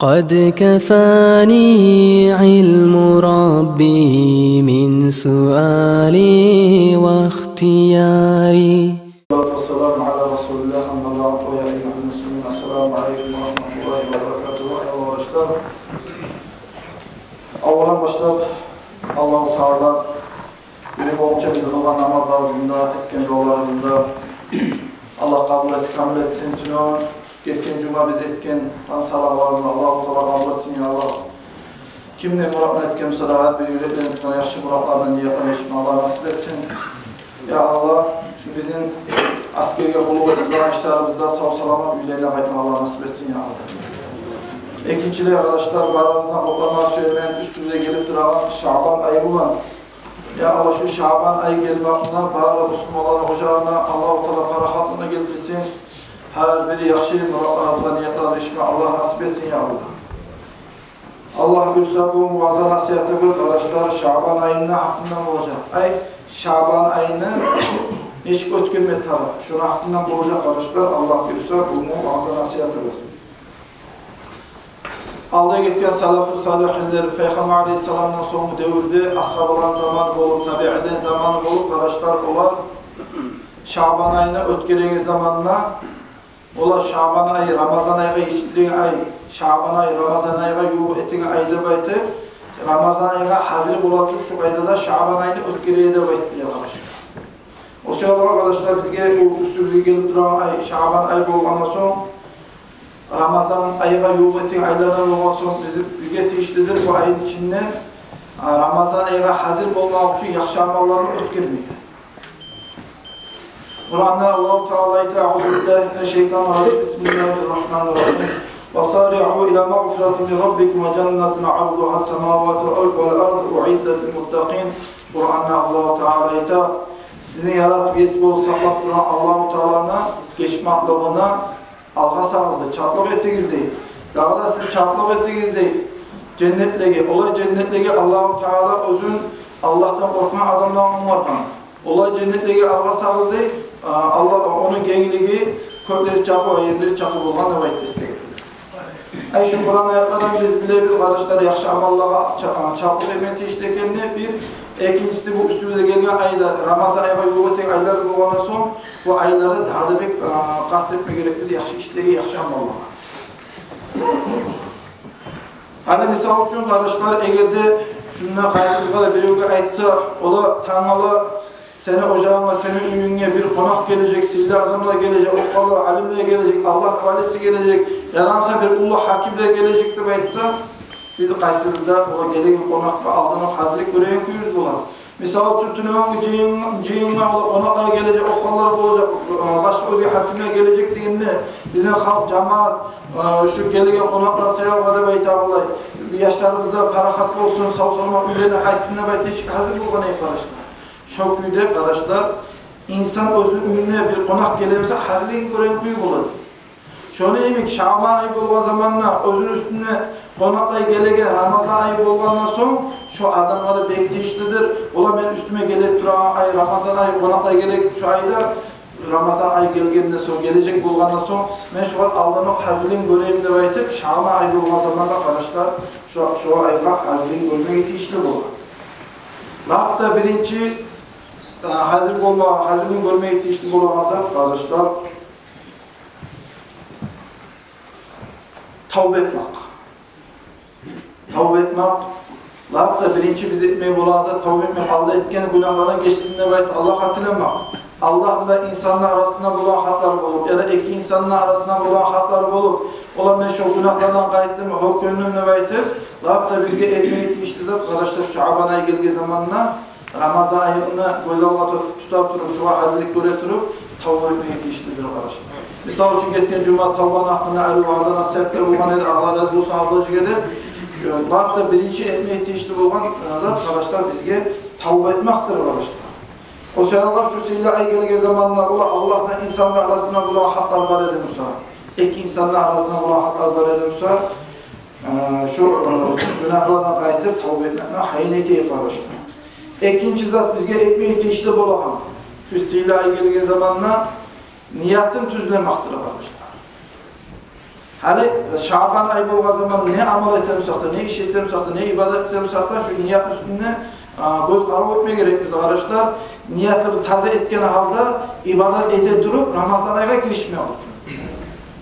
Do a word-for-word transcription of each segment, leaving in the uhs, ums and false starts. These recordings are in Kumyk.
قد كفاني علم ربي من سؤالي واختياري. والصلاة والسلام على رسول الله، أما بعد، فيا أيها المسلمون، السلام عليكم ورحمة الله وبركاته. Ай, къардашлар, аввалдан башлап, Аллагьу Таала бир болгъунча биз къылгъан намазларыбызны да, этген дуаларыбызны да Аллагь къабул этип, камил этсин. Тюнегюн, гетген жума биз этген садагъаларыбызны Аллагьу Таала къабул этсин, я Аллагь. Ким не муратны этген буса да, гьар бир юреклерин тутгъан яхшы муратларына, ниятлагъа етишме Аллагь насип этсин. Я Аллагь, шу бизин аскерге къуллукъ этип турагъан яшларыбыз да сав-саламат уьйлерине къайтма Аллагь насип этсин, я Аллагь. Экинчилей, къардашлар, барыгъызны да къутлама сюемен уьстюбюзге гелип турагъан Шагьбан айы булан. Я Аллагь, шу Шагьбан ай гелмек булан бары бусурманланы ожагъына Аллагьу Таала парахатлыкъны гелтирсин. Гьар бир яхшы муратларына, ниятлагъа етишме Аллагь насип этсин, я Аллагь. Аллагь буюрса, бугюн ваъза-насигьатыбыз, къардашлар, Шагьбан айны гьакъындан болажакъ. Ай, Шагьбан айны нечик оьтгерме тарыкъ, шону гьакъындан болажакъ, къардашлар, Аллагь буюрса, бугюн ваъза-насигьатыбыз. Алда гетген салафу салигьинлер, Пайхаммар алейгьиссаламдан сонггъу девюрде, асгьабаланы заманы болуп, табиинлени заманы болуп, къардашлар, олар Шагьбан айны оьтгереген заманына, олар Шагьбан ай, Рамазан айгъа етишдиреген ай, Шагьбан ай, Рамазан айгъа ювукъ этеген ай деп айтып, Рамазан айгъа гьазир бола туруп, шу къайдада Шагьбан айны оьтгере деп айтып биле, къардашлар. О саялы, къардашлар, бизге бу уьстюбюзге гелип турагъан ай Шагьбан ай болгъандан сонг, Рамазан айгъа ювукъ этеген айлардан болгъан сонг, биз, бизге тийишлидир бу айны ичинде, а, Рамазан айгъа гьазир болмакъ учун яхшы амалланы оьтгермеге. Къуранда Аллагьу Таала айта: أعوذ بالله من الشيطان الرجيم. بسم الله الرحمن الرحيم. وسارعوا إلى مغفرة من ربكم وجنة عرضها السماوات والأرض أعدت للمتقين. Къуранда Аллагьу Таала айта: сизин яратып, ес болуп, сакълап турагъан Аллагьу Тааланы гечмеклигине алгъасагъыз дей, чалтлыкъ этигиз дей. Дагъы да сиз чалтлыкъ этигиз дей женнетлеге. Олай женнетлеге Аллагьу Таала оьзюн Аллагьдан къоркъгъан адамланы онгаргъан. Олай женнетлеге алгъасагъыз дей, а, Аллагь, ону генглиги кёклер чакъы ва ерлер чакъы болгъан деп айтып эсгере. Ай, шу Къуран аятлардан биз билебиз, къардашлар, яхшы амаллагъа ча-, а, чалтлыкъ этме тийишли экенни. Бир, экинчиси, бу уьстюбюзге гелген айда, Рамазан айгъа ювукъ этеген айлар болгъандан сонг, бу айларда дагъы да бек, а, къаст этме герекбиз яхшы ишлеге, яхшы амаллагъа. Гьали, мисал учун, къардашлар, эгер де шунда къайсыбызгъа да биревге айтса, олар тангала сени ожагъынга, сени уьюнге бир къонакъ гележек, сыйлы адамлар гележек, охаллар, алимлер гележек, Аллагьны валиси гележек, яда буса бир уллу гьакимлер гележек деп айтса, биз къайсыбыз да олар гелеген къонакъгъа алданокъ гьазирлик гёреген кюйюбюз болар. Мисал учун, тюнегюнгю жыйын, жыйынгъа олар къонакълар гележек, охаллар болажакъ, э, башгъа оьзге гьакимлер гележек дегенде, бизин халкъ, жамаат, э, шу гелеген къонакълар саялы деп айта, олай, яшларыбыз да парахат болсун, сав-саламат уьйлерине къайтсын деп айтып, нечик гьазир болгъан эди, къардашлар. Шо кюйде, къардашлар, инсан оьзюню уьюне бир къонакъ геле буса, гьазирлигин гёреген кюй болады. Шону йимик, Шагьбан ай болгъан заманда оьзюню уьстюне къонакълар гелеген Рамазан ай болгъандан сонг, шо адамлагъа бек тийишлидир. Олар: мен уьстюме гелип турагъан ай, Рамазан ай, къонакълар гелеген шу айда, Рамазан ай гелгенден сонг, гележек болгъандан сонг, мен шогъар алданокъ гьазирлигин гёрейим деп айтып, Шагьбан ай болгъан заманда, къардашлар, шо, шо айгъа гьазирлигин гёрмеге тийишли бола. Лап да биринчи, э, гьазир болма, гьазирлигин гёрмеге тийишли болагъан зат, къардашлар, тавба этмек. Тавба этмек. Лап да биринчи биз этмеге болагъан зат тавба этмек. Алда этген гюнагьлардан гечсин деп айтып, Аллагьгъа тилемек. Аллагьны да, инсанны арасында болагъан гьакълар болуп, яда эки инсанны арасында болагъан гьакълар болуп, олар: мен шо гюнагьлардан къайтдым, гьёкюндюм деп айтып, лап да бизге этмеге тийишли зат, къардашлар, Шагьбан ай гелген заманда Рамазан айны гёз алда тут-, тута туруп, шогъар гьазирлик гёре туруп, тавба этмеге тийишлидир, къардашлар. Мисал учун, гетген жума тавбаны гьакъында ари ваъза-насигьатлар болгъан эди, Аллагь рази болсун абдулгьажиге де. Э, лап да биринчи этмеге тийишли болгъан, э, зат, къардашлар, бизге тавба этмекдир, къардашлар. О саялы шу сыйлы ай гелген заманда олар Аллагьны, инсанны арасында болагъан гьакълар бар эди буса, эки инсанны арасында болагъан гьакълар бар эди буса, э, шо, э, гюнагьлардан къайтып, тавба этмекни гьайын этейик, къардашлар. Экинчи зат, бизге этмеге тийишли болагъан, шу сыйлы ай гелген заманда ниятын тюзлемекдир, къардашлар. Гьали Шаъбан ай болгъан заман не амал этемисакъ да, не иш этемисакъ да, не ибадат этемисакъ да, шу ниятны уьстюнде, а, гёз къарав этме герекбиз, къардашлар. Ниятыбызны таза этген гьалда ибадат эте туруп, Рамазан айгъа гиришмек учун.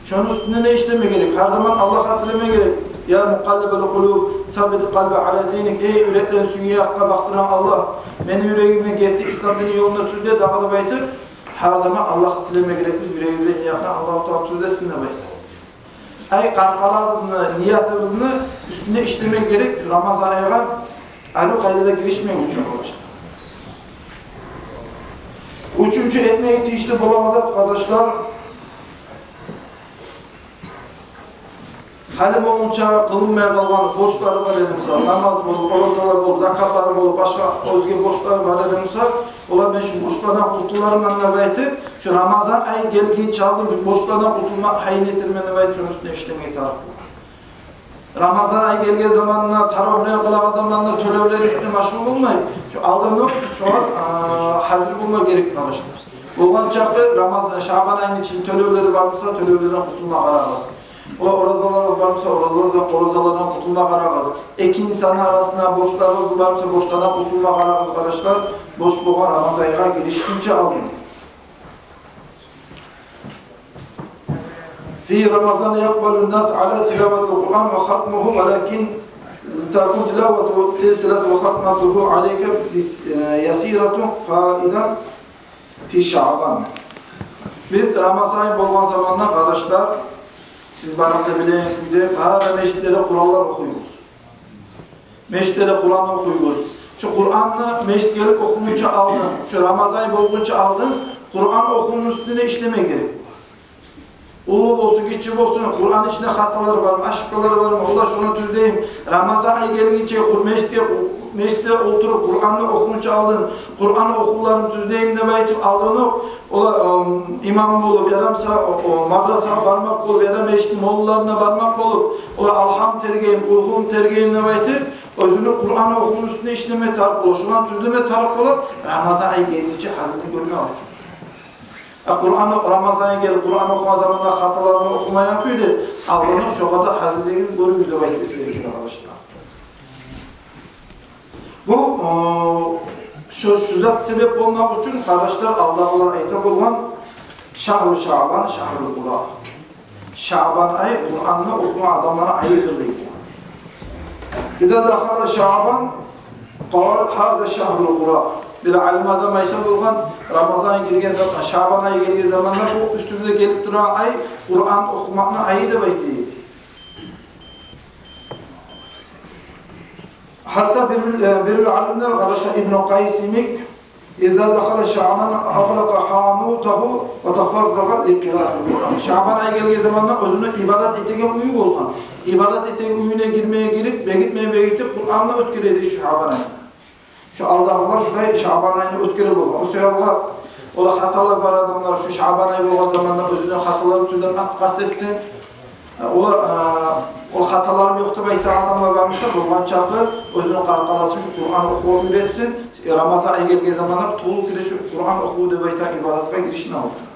Шону уьстюнде не ишлеме герек? Гьар заман Аллагьгъа тилеме герек. «Я мукъаллибал къулуб, саббит къалби ала диник». Эй, юреклени сюйген якъгъа бакъдырагъан Аллагь, мени юрегимни герти ислам дини ёлунда тюзле дагъы деп айтып, гьар заман Аллагьгъа тилеме герекбиз, юрегибизни ниятны Аллагьу Таала тюзлесин деп айтып. Ай, къаркъарабызны, ниятыбызны уьстюнде ишлеме герек, Рамазан айгъа арив къайдада гиришмек учун, къардашлар. Уьчюнчю этмеге тийишли болагъан зат, къардашлар, гьали болгъунча къылынмай къалгъан борчлары бар эди, мисал, намаз болуп, оразалар болуп, закатлары болуп, башгъа оьзге борчлары бар эди, мисал, олар: «Мен шу борчлардан къутуларман», – деп айтып, шу Рамазан ай гелгинче алдын шу борчлардан къутулмакъ гьайын этермен деп айтып, шону уьстюнде ишлемеге тарыкъ болгъан. Рамазан ай гелген заманда, таравигьлер къылагъан заманда тёлевлер уьстюнде машгъул болмай, шу алданокъ шогъар, а, гьазир болма герек, къардашлар. Болгъан чакъы Рамазан, Шаъбан айны ичинде тёлевлери бар буса, тёлевлерден къутулма къарагъыз. Олар, оразаларыгъыз бар буса, оразалардан, оразалардан къутулма къарагъыз. Экинчи санны арасында борчларыгъыз бар буса, борчлардан къутулма къарагъыз, къардашлар. Борч болгъан Рамазан айгъа гиришгинче алдын. في رمضان يقبل الناس على تلاوة القرآن وختمه، ولكن تكون تلاوة سلسلة وختمته عليك بس-، يسيرة فائدة في شعبان. Биз Рамазан ай болгъан заманда, къардашлар, сиз барыгъыз да билеген кюйде, бары да межитлерде Къуранлар охуйбуз. Межитлерде Къуран охуйбуз. Шу Къуранны межитге гелип охугъунча алдын, шу Рамазан ай болгъунча алдын Къуран охувну уьстюнде ишлеме герек. Уллу болсун, гиччи болсун, Къуран ичинде хаталар бармы, ошибкалар бармы, олар шону тюзлейим. Рамазан ай гелгинче Къур-, межитге, межитде олтуруп Къуранны охугъунча алдын Къуран охувларын тюзлейим деп айтып, алданокъ олар, ым, имам болуп, яда буса, о, о, мадрасагъа бармакъ болуп, яда межитни моллаларына бармакъ болуп, олар Алгьам тергейим, Къулгьум тергейим деп айтып, оьзюню Къуран охувну уьстюнде ишлеме тарыкъ бола, шоланы тюзлеме тарыкъ бола, Рамазан ай гелгинче гьазирлик гёрмек учун. А Къуран о-, Рамазан ай гелип, Къуран охугъан заманда хаталарын охумайгъан кюйде, алданокъ шогъар да гьазирлигигизни гёрюгюз деп айтып эсгере герек, къардашлар. Бу, о, шу, шу зат себеп болмакъ учун, къардашлар, алдагъылар айта болгъан: «شهر شعبان شهر القراء». Шаъбан ай Къуранны охугъан адамланы айыдыр дей болгъан. «إذا دخل شعبان قال هذا شهر القراء». Бир алим адам айта болгъан: Рамазан ай гелген заман, Шаъбан ай гелген заманда бу уьстюбюзге гелип турагъан ай Къуран охумакъны айы деп айта эди. Гьатта бир, э, бир алимлер, къардашлар, Ибну Къайс йимик: «إذا دخل شعبان أغلق حانوته وتفرغ لقراءة القرآن». Шаъбан ай гелген заманда оьзюню ибадат этеген уьюн болгъан, ибадат этеген уьюне гирмеге гирип, бегитмеге бегитип, Къуранны оьтгере эди шу Шаъбан айны. Шу алдагъылар шулай Шаъбан айны оьтгере болгъан. О саялы олар, хаталар бар адамлар, шу Шаъбан ай болгъан заманда оьзюню хаталарын тюзлеме къаст этсин. Олар, а, о хаталарым ёкъ деп айтагъан адамлар бар буса, болгъан чакъы оьзюню къаркъарасын шу Къуран охувгъа уьйретсин. Рамазан ай гелген заманда толу кюйде шу Къуран охув деп айтагъан ибадатгъа гиришмек учун.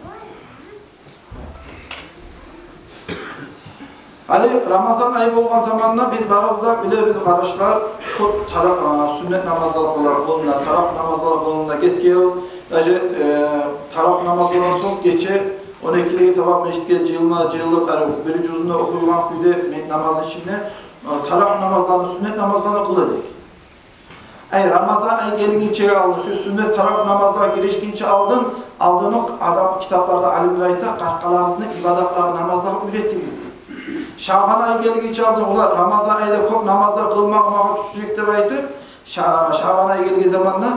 Гьали Рамазан ай болгъан заманда биз барыбыз да билебиз, къардашлар, кёп тара-, а, сюннет намазлар къыла-, къылына, таравигь намазлар къылына гетген, даже, э, таравигь намазлардан сонг гече он экилеге таба межитге жыйылына, жыйылып, гьали бир жузну охуйгъан кюйде ме-, намазны ичинде, э, таравигь намазларын, сюннет намазларын къыла эдик. Ай, Рамазан ай гелгинчеге алдын, шу сюннет таравигь намазлагъа гиришгинче алдын, алдын о адам, китапларда алимлер айта, къаркъарагъызны ибадатлагъа, намазлагъа уьйретигиз дей. Шаъбан ай гелгинче алдын, олар Рамазан айда кёп намазлар къылмагъа магъа тюшежек деп айтып, Ша-, Шаъбан ай гелген заманда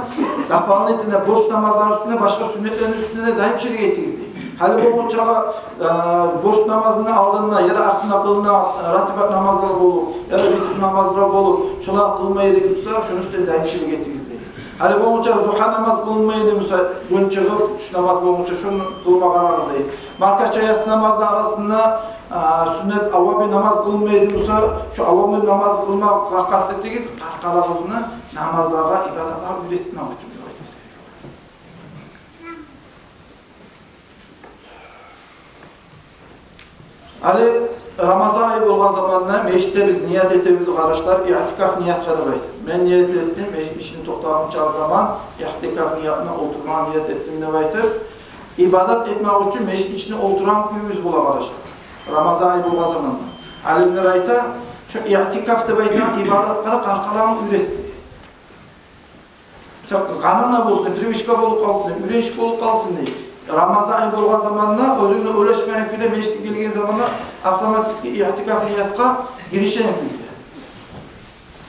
дополнительно борч намазланы уьстюне, башгъа сюннетлени уьстюне де даимчилик этигиз дей. Гьали болгъунчагъа, э, борч намазны алдында яда артында къылына, э, ратибат намазлар болуп, яда витр намазлар болуп, шолар къылмай эдигиз буса, шону уьстюне даимчилик этигиз дей. Гьали болгъунча зугьа намаз къылынмай эди буса, гюн чыгъып, тюш намаз болгъунча шону къылма къарагъыз дей. Маркача, яссы намазны арасында, а, сюннет аввабин намаз къылынмай эди буса, шу аввабин намаз къылма къа-, къаст этигиз, къаркъарагъызны намазлагъа, ибадатлагъа уьйретмек учун деп айтып эсгере. Гьали Рамазан ай болгъан заманда межитде биз ният этебиз, къардашлар, иътикаф ниятгъа деп айтып. Мен ният этдим, межит ичинде токътагъынча заман иътикаф ниятына олтурмагъа ният этдим деп айтып, ибадат этмек учун межит ичинде олтургъан кююбюз бола, къардашлар. Рамазан ай болгъан заманда. Алимлер айта, шо иътикаф деп айтагъан ибадатгъа да къаркъалагъын уьйрет. Сен къанына болсун, привычка болуп къалсын, уьйрениш болуп къалсын дей. Рамазан ай болгъан заманда оьзюнг де ойлашмайгъан кюйде межитге гелген заманда автоматически иътикаф ниятгъа гиришеген кюйде.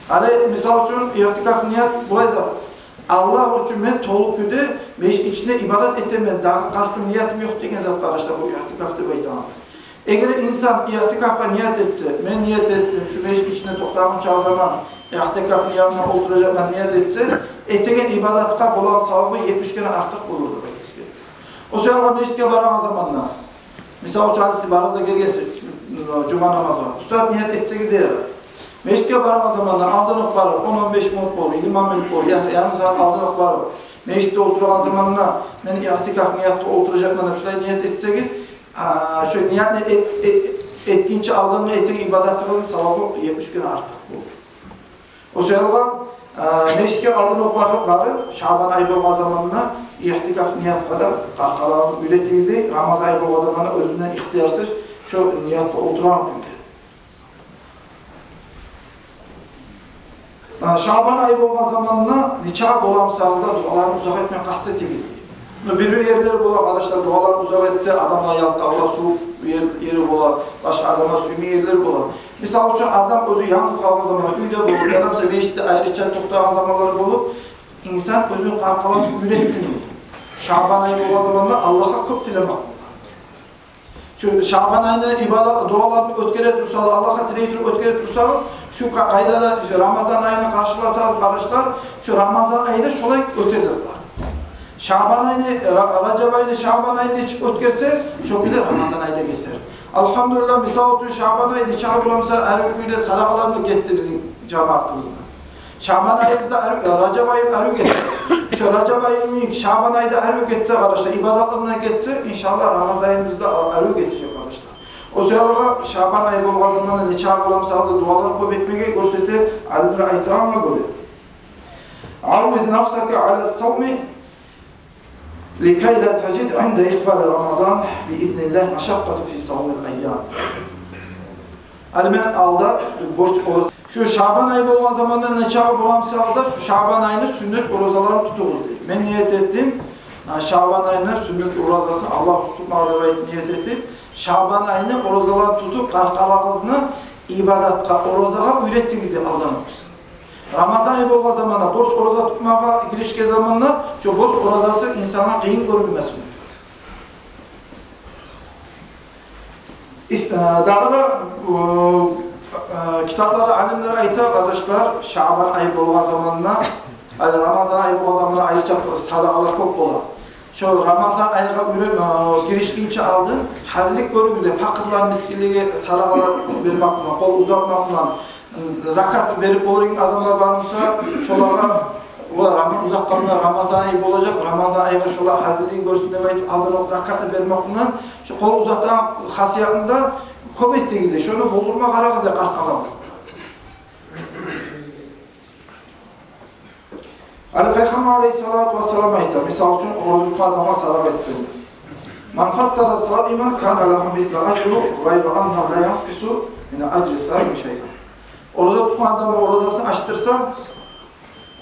Гьали, мисал учун, иътикаф ният булай зат. Аллагь учун мен толу кюйде межит ичинде ибадат этемен, дагъы къастым, ниятым ёкъ деген зат, къардашлар, бу иътикаф деп айтагъан зат. Эгер инсан иътикафгъа ният этсе, мен ният этдим, шу межит ичинде токътагъынча заман иътикаф ниятына олтуражакъман ният этсе, этеген ибадатгъа болагъан савабы етмиш керен артыкъ болур деп айтып эсгерген. О саялы межитге барагъан заманда, мисал учун, гьали сиз барыгъыз гелгенсиз жума намазгъа, бу сагьат ният этсегиз де ярай. Межитге барагъан заманда алдан окъ барып, он-он беш минут болуп, йигирма минут болуп, я-, ярым сагьат алдан окъ барып, межитде олтурагъан заманда мен иътикаф ниятгъа олтуражакъман деп шулай ният этсегиз, а, шо ниятны эт-, эт-, этгинче алдынгъы этген ибадатыгъызны савабы етмиш керен артыкъ болур. О саялы, а, межитге алдан окъ барып, барып, Шабан ай болгъан заманда иътикаф ниятгъа да къаркъалагъызны уьйретигиз дей, Рамазан ай болгъан заманда оьзюнден ихтиярсыз шо ниятгъа олтурагъан кюйде. А, Шабан ай болгъан заманда нечакъы боламсагъыз да дуаланы узакъ этме къаст этигиз дей. Ну, бир-бир ерлер бола, къардашлар, дуаланы узакъ этсе, адамлар ялкъа, сувукъ ер, ери бола, башгъа адамлар сюймейген ерлер бола. Мисал учун, адам оьзю янгыз къалгъан заман, уьйде болуп, яда буса межитде айрыча токътагъан заманлар болуп, инсан оьзюню къаркъарасын уьйретсин дей. Шабан ай болгъан заманда Аллагьгъа кёп тилемек бола. Шу Шабан айны ибадат, дуаларын оьтгере турсагъыз, Аллагьгъа тилей туруп оьтгере турсагъыз, шу къа-, къайда да Рамазан айны къаршыласагъыз, къардашлар, шу Рамазан ай да шолай оьтер деп бар. Шабан айны, Ра-, Ражаб айны, Шабан айны нечик оьтгерсе, шо кюйде Рамазан ай да гетер. Альгьамдулиллагь, мисал учун, Шабан ай нечакъы боламса, арив кюйде садагъалар да гетди бизин жамаатыбызда. Шабан айыбызда арив, Ражаб айыбыз арив гетди. Шо Ражаб айыбыз, Шабан айда арив гетсе, къардашлар, ибадатларына гетсе, иншаллагь, Рамазан айыбызда арив гетежек, къардашлар. О саялы Шабан ай болгъан заманда нечакъы боламса, дуалар кёп этмеге гёрсете, алимлер айтагъангъа гёре. Аввид нафсака аля савми ликай ла тажид инда икъбали Рамазан би изниллагь машакъкъату фи савмил айям. Гьали мен алда борч ораза, шу Шабан ай болгъан заманда нечакъы боламсагъыз да, шу Шабан айны сюннет оразаларын тутугъуз дей. Мен ният этдим, а, Шабан айны сюннет оразасын Аллагь учун тутмагъа деп айтып ният этип, Шабан айны оразаларын тутуп, къаркъалагъызны ибадатгъа, оразагъа уьйретигиз дей алдан окъ. Рамазан ай болгъан заманда, борч ораза тутмагъа гиришген заманда, шо борч оразасы инсангъа къыйын гёрюнмесин учун. Ис-, э, дагъы да, э, э, китапларда алимлер айта, къардашлар, Шабан ай болгъан заманда, гьали Рамазан ай болгъан заманда айрыча садагъалар кёп бола. Шо Рамазан айгъа уьйрен-, э, гиришгинче алдын гьазирлик гёрюгюз дей, пакъырланы, мискинлеге садагъалар бермек булан, къол узатмакъ булан, закат берип болагъан адамлар бар буса, шолагъа, олар Рама-, узакъ къалмай Рамазан ай болажакъ, Рамазан айгъа шолар гьазирлик гёрсюн деп айтып, алдан окъ закатны бермек булан, шо къол узатагъан хасиятны да кёп этигиз дей, шону болдурма къарагъыз дей къаркъалагъызны. Гьали Пайхаммар алейгьиссалату вассалам айта, мисал учун, ораза тутгъан адамгъа салам этсин. Ман фаттара саиман кана лагьу мислу ажригьи гъайра аннагьу ла янкъусу мин ажри саим шайъан. Ораза тутгъан адамны оразасын ачдырса,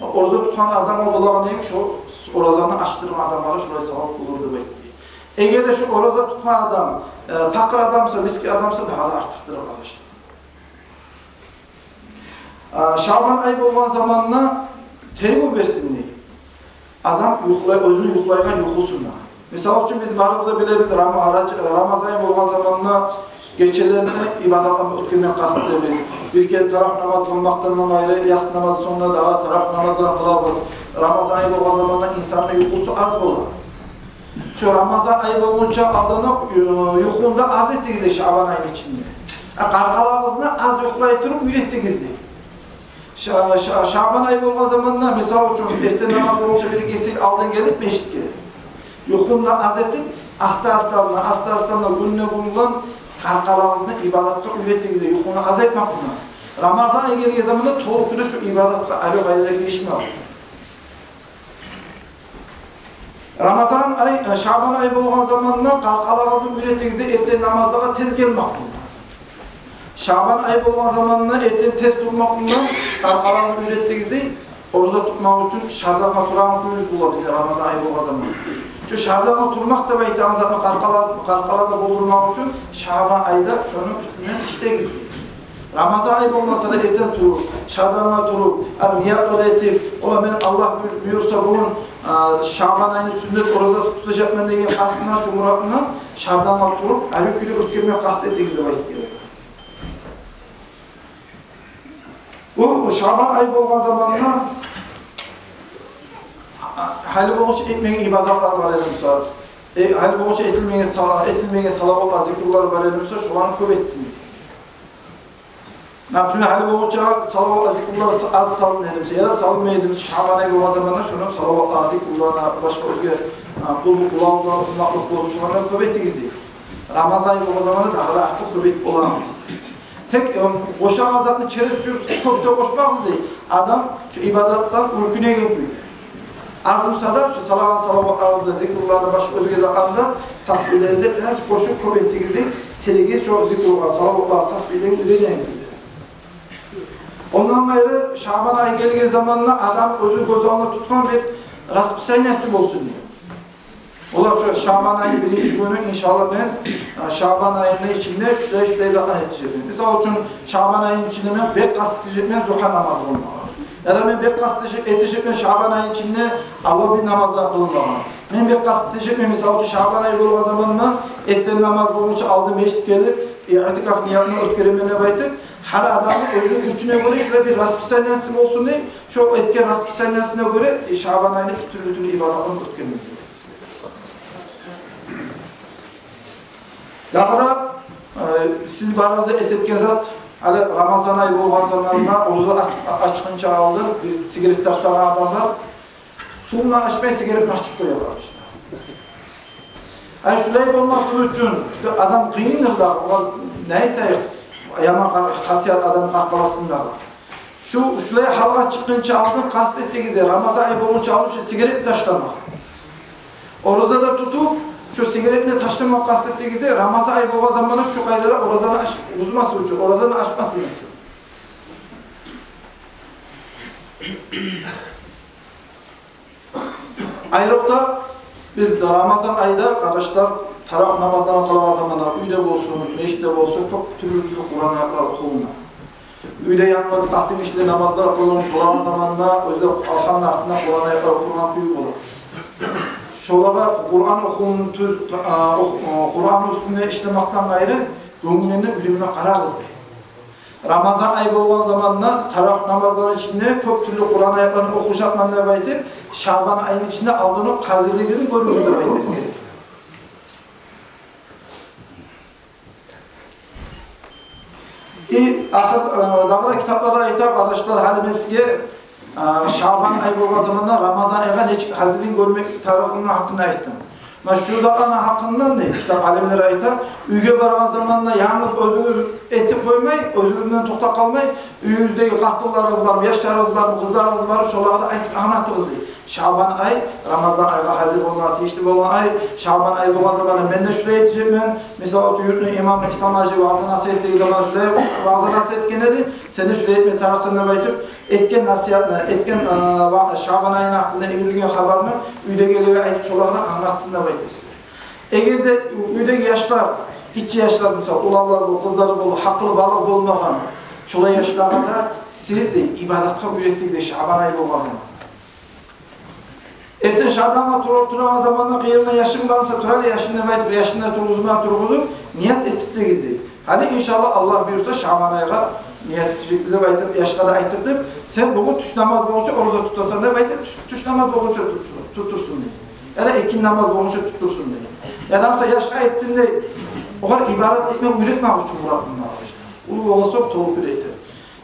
ораза тутгъан адамгъа болагъан йимик шо оразаны ачдыргъан адамгъа да шолай савап болур деп айтды. Эгер де шо ораза тутгъан адам, э, пакъыр адам буса, мискин адам буса, дагъы да артыкъдыр, къардашлар. А, Шабан ай болгъан заманда тергев берсин дей адам юхлай-, оьзюню юхлайгъан юхусуна. Мисал учун, биз барыбыз да билебиз, Рама-, Раж-, Рамазан ай болгъан заманда гечелерин ибадатлар булан оьтгерме къаст этебиз. Бир керен таравигь намаз къылмакъдан къайры, яссы намазны сонгунда дагъы таравигь намазлар къылабыз. Рамазан ай болгъан заманда инсанны юхусу аз бола. Шо Рамазан ай болгъунча алдан окъ, э, юхуну да аз этигиз дей Шабан айны ичинде. Э, къаркъалагъызны аз юхлай туруп уьйретигиз дей. Ша-, ша-, Шабан ай болгъан заманда, мисал учун, эртен намаз болгъунча бир кесек алдан гелип межитге, юхуну да аз этип, аста-аста булан, аста-аста булан, гюнню-гюн булан Къаркъарагъызны ибадатгъа уьйретигиз дей, юхуну азайтмакъ булан. Рамазан ай гелген заманда толу кюйде шо ибадатгъа, арив айлар гиришмек учун. Рамазан ай, э, Шабан ай болгъан заманда къаркъарагъызны уьйретигиз дей эртен намазлагъа тез гелмек булан. Шабан ай болгъан заманда эртен тез турмакъ булан къаркъарагъызны уьйретигиз дей ораза тутмакъ учун шардангъа турагъан кюйюбюз бола бизин Рамазан ай болгъан заманда. Шо шардангъа турмакъ деп айтагъан затны къаркъара, къаркъарада болдурмакъ учун Шабан айда шону уьстюнден ишлегиз дей. Рамазан ай болмаса да эртен туруп, шардангъа туруп, гьали ниятлар этип, ола мен Аллагь буй-, буюрса бугюн, а, Шабан айны сюннет оразасын тутажакъман деген къастына, шо муратына шардангъа туруп, арив кюйде оьтгермеге къаст этигиз деп айтып геле. Бу Шабан ай болгъан заманда, а, гьали болгъунча этмеген ибадатлар бар эди буса, э, гьали болгъунча этилмеген сала-, этилмеген салаватлар, зикрулар бар эди буса, шоланы кёп этсин. Например, гьали болгъунча салават, зикрулар аз салына эди буса, яда салынмай эди буса, Шабан ай болгъан заманда шону салаватлар, зикрулар, башгъа оьзге, а, къулгьу, къулгьу охумакълыкъ болуп, шоланы кёп этигиз дей. Рамазан ай болгъан заманда дагъы да артыкъ кёп этип бола. Тек, э, къошагъан затны через чур кёп де къошмагъыз дей. Адам шо ибадатдан уьйренеген кюйде. Аз буса да шо салагъан салаватларыгъызны, зикруланы, башгъа оьзге де анда тасбигьлерин де бираз къошуп кёп этигиз дей. Тилегиз шо зикругъа, салаватлагъа, тасбигьлеге уьйренеген кюйде. Ондан къайры, Шабан ай гелген заманда адам оьзю гёз алдына тутгъан бир расписаниеси болсун дей. Олар шо Шабан айны биринчи гюню, иншаллагь, мен, э, Шабан айны ичинде шулай-шулай затны этежекмен. Мисал учун, Шабан айны ичинде мен бек къаст этежекмен зугьа намаз къылмагъа. Яда мен бек къаст этеже-, этежекмен Шабан айны ичинде аввабин намазлар къылмагъа. Мен бек къаст этежекмен, мисал учун, Шабан ай болгъан заманда эртен намаз болгъунча алдын межитге гелип, иътикаф ниятын оьтгеремен деп айтып, гьар адамны оьзюню гючюне гёре шулай бир расписаниеси болсун дей, шо этген расписаниесине гёре, э, Шабан айны тюрлю-тюрлю ибадатларын оьтгермеге. Дагъы да, э, сиз барыгъыз да эс этген зат, гьали Рамазан ай болгъан заманда, ораза ач-, ачгъынча алдын бир сигарет тартагъан адамлар сувну ачмай сигаретни ачып къоя, къардашлар. Ай, шулай болмасын учун, шулай адам къыйыныр да, огъар не айтайыкъ, яман къа-, хасият адам къаркъарасында. Шу, шулай гьалгъа чыкъгъынча алдын къаст этигиз дей, Рамазан ай болгъунча алдын шу сигаретни ташламагъа. Ораза да тутуп, шу сигаретни ташламагъа къаст этигиз дей, Рамазан ай болгъан заманда шу къайдада оразаны ач-, бузмасын учун, оразаны ачмасын учун. Айрокъда биз Рамазан айда, къардашлар, таравигь намазларын къылагъан заманда, уьйде болсун, межитде болсун, кёп тюрлю-тюрлю Къуран аятлар охулуна. Уьйде янгыз къатынгишилер намазлар къылын къылагъан заманда, оьзлер алгьамны артында Къуран аятлар охугъан кюй бола. Шолагъа Къуран охувну тюз, а, ох-, а, Къуранны уьстюнде ишлемекден къайры, гёнгюлден де уьйренме къарагъыз дей. Рамазан ай болгъан заманда таравигь намазланы ичинде кёп тюрлю Къуран аятларын охужакъман деп айтып, Шабан айны ичинде алдын окъ гьазирлигигизни гёрюгюз деп айтмасы герек. И ахыр, э, дагъы да китапларда айта, къардашлар, гьали мен сизге, э, Шабан ай болгъан заманда Рамазан айгъа нечик гьазирлик гёрмек тарыкълыгъыны гьакъында айтдым. Муна шу затланы гьакъындан дей, китап алимлер айта, уьйге баргъан заманда янгыз оьзюгюз этип къоймай, оьзюгюзден токътап къалмай, уьюгюздеги къатынларыгъыз бармы, яшларыгъыз бармы, къызларыгъыз бармы, шолагъа да айтып англатыгъыз дей. Шабан ай Рамазан айгъа гьазир болмагъа тийишли болгъан ай, Шабан ай болгъан заманда мен де шулай этежекмен. Мисал учун, юртну имамы Ислам-гьажи ваъза-насигьат этеген заманда шулай ваъза-насигьат этген эди, сен де шулай этме тарыкъсан деп айтып, этген насигьатны, этген, э, ва-, Шабан айны гьакъында юрюген хабарны уьйдегилеге айтып, шолагъа да англатсын деп айтып. Эгер де уьйдеги яшлар, гиччи яшлар, мисал, уланлар болуп, къызлар болуп, гьакъылы балигъ болмагъан, шолай яшлагъа да сиз де ибадатгъа уьйретигиз дей Шабан ай болгъан заман. Эртен шардангъа тура-, турагъан заманда къырыйынгда яшынг бар буса, тура гьали, яшым деп айтып, яшынгны тургъузма, тургъузуп, ният этдиригиз дей. Гьали, иншаллагь, Аллагь буюрса, Шабан айгъа ният этежекбиз деп айтып, яшгъа да айтдыртып, сен бугюн тюш намаз болгъунча ораза тутасан деп айтып, тюш, тюш намаз болгъунча тут-, тутурсун дей. Яда экинни намаз болгъунча тутурсун дей. Яда буса яшгъа айтсын дей, огъар ибадат этме уьйретмек учун мурат мунда, къардашлар. Уллу болгъан сонг толу кюйде этер.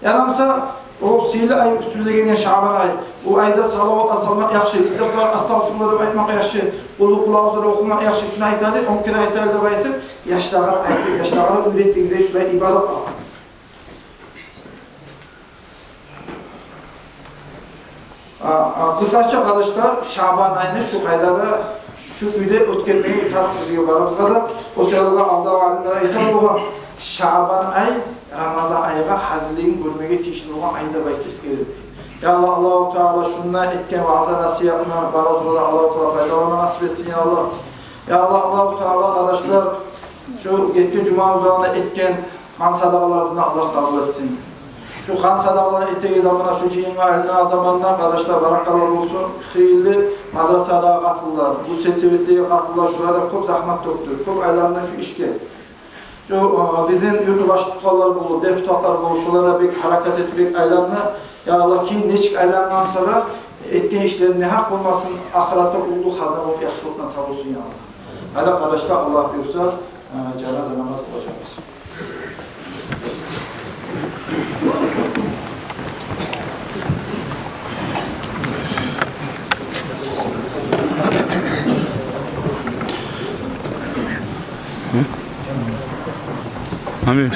Яда буса, о сыйлы ай, уьстюбюзге гелген Шабан ай, о айда салават салмакъ яхшы, истигъфар, астагъфируллагь деп айтмакъ яхшы, къулгьу, къулавузлар охумакъ яхшы, шуну айтайыкъ, он керен айтайыкъ деп айтып, яшлагъа айтып, яшлагъа уьйретигиз шулай ибадатлар. А, а, къысгъача, къардашлар, Шаъбан айны шу къайдада, шу кюйде оьтгермеге тарыкъ бизге барыбызгъа да. О саялы алда алимлер айта болгъан, Шаъбан ай Рамазан айгъа гьазирлигин гёрмеге тийишли болгъан ай деп айтып эсгерилди. Я Аллагь, Аллагьу Таала шунда этген ваъза-насигьатындан барыбызгъа да Аллагьу Таала пайдаланма насип этсин, я Аллагь. Я Аллагь, Аллагьу Таала, къардашлар, шу гетген жума узагъында этген къан садагъаларыбызны Аллагь къабул этсин. Шу къан садагъалар этеген заманда, шу жыйынгъа айланагъан заманда, къардашлар, баракалла болсун. Хыйлы мадрасадагъы къатынлар, бу сельсоветтеги къатынлар, шулар да кёп загьмат тёкдю, кёп айланды шу ишге. Шу, э, бизин юртну баш тутгъанлар болуп, депутатлар болуп, шулар да бек гьаракат этип, бек айланды. Я Аллагь, ким нечик айлангъан буса да, этген ишлери негьакъ болмасын, ахыратда уллу хазна болуп, яхшылыкъ булан табулсун, я Аллагь. Гьали, къардашлар, Аллагь буюрса, э, жаназа намаз къылажакъбыз. Амин.